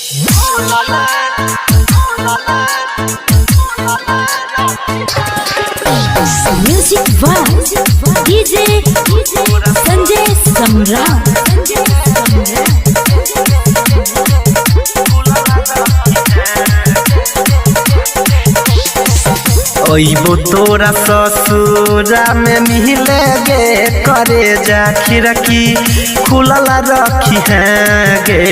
Music by DJ Sanjay Samrat. अइबो तोरा ससुरा में मिले गे करे जा खिड़की खुलल रखी है गे।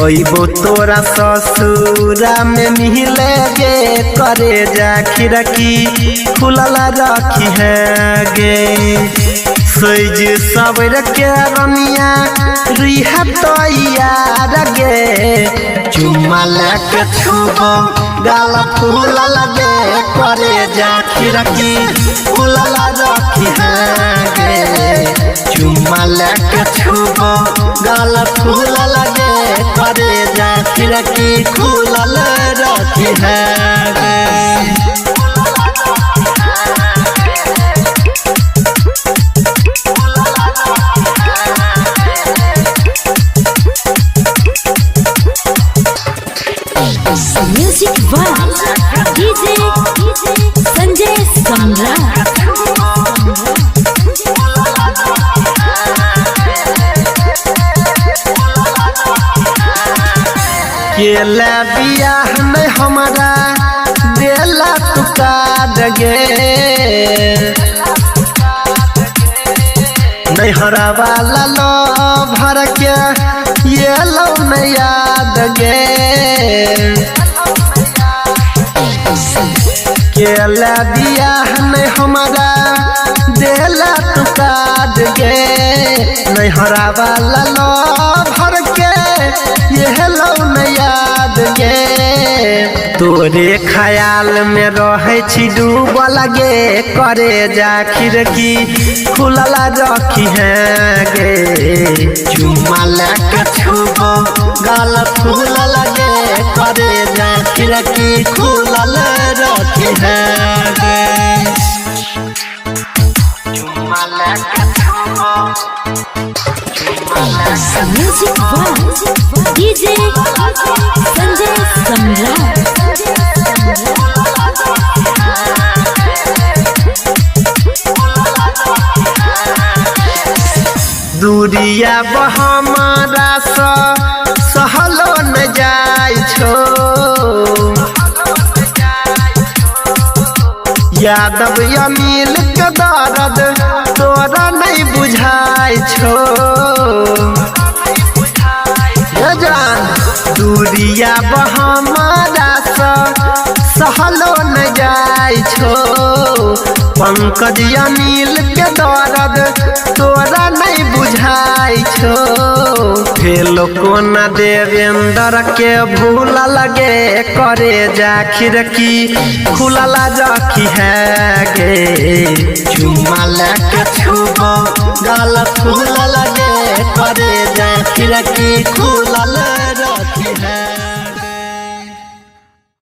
अइबो तोरा ससुरा में मिले गे करे जा खिड़की खुलल रखी है गे। सज सवर के रनिया रिहा तैयार गे, चुम्मा लेके छुबो गाल फूल लगे करे जा खिड़की खुलल रखी है गे। चुम्मा लेके छुबो गाल फूल लगे करे जा खिड़की खुलल रखी है गे। Music by DJ Sanjay Samrat. केला बियाह नहीं हमारा देला तू काट गे, नैहरा वाला लो भर के ये लो नहीं याद गे। केला बियाह नहीं हमारा देला तू काट गे, नैहरा वाला लो भर के ये लो नहीं याद गे। तोरे ख्याल में रहे छी डूबल गे करे जा खिड़की खुलल रखी है गे। चुम्मा लेके छुबो गाल फूल लगे करे जा खिड़की खुलल रखी है गे। चुम्मा लेके छुबो। Music by DJ Sanjay Samrat. दूरिया हमारा सहलो न जाय छो, यादव अनिल के दर्द तोरा नहीं बुझाय छो। जान दूरिया हमारा सहलो न जाय छो, पंकज अनिल के दर्द तोरा नहीं बुझाय छो। फेलो कोना देवेंद्र के भूल लगे करे जा खिड़की खुलल रखी है गे। चुम्मा लेके छुबो गाल फूल लगे करे जा खिड़की खुलल